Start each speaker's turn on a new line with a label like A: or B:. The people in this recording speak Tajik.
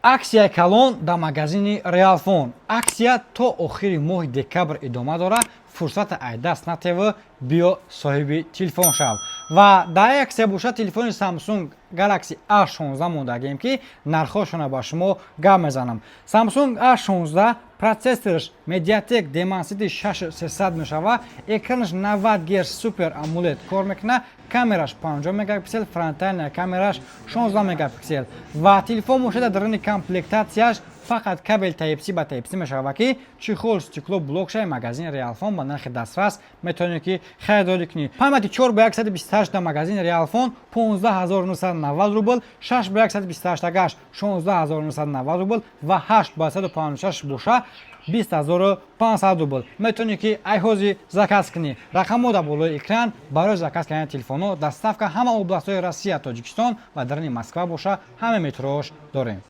A: Аксияи калон дар магазини Реалфон. Аксия то охири моҳи декабр идома дорад. Фурсата ай даст натева, биё, соҳиби телефон шав. Ва дар аксия боша, телефони Samsung Galaxy A16 мондагем, ки нархҳошона ба шумо гап мезанам. Samsung A16, процессорш MediaTek Dimensity 6300 мешава, экранаш 90 Гц Super AMOLED кор мекунад, камераш 50 мегапиксел, фронтальная камераш 16 мегапиксел. Ва телефон бошад, дар даруни комплектатсияш фақат кабел Type-C ба Type-C мешава, ки чехол, стекло блок шаи магазини Реалфон ба нархи дастрас метавонед, ки харидорӣ кунед. Памяти 4 ба 128 дар магазини Реалфон 15 990 рубл, 6 ба 128 агаш 16 990 рубл ва 8 ба 156 боша 20 500 рубл. Метавонед, ки айҳози заказ кунӣ. Рақамҳо дар болои экран барои заказ кардани телефонҳо. Доставка ҳама областҳои Россия, Тоҷикистон ва даруни Москва боша, ҳама метрош дорем.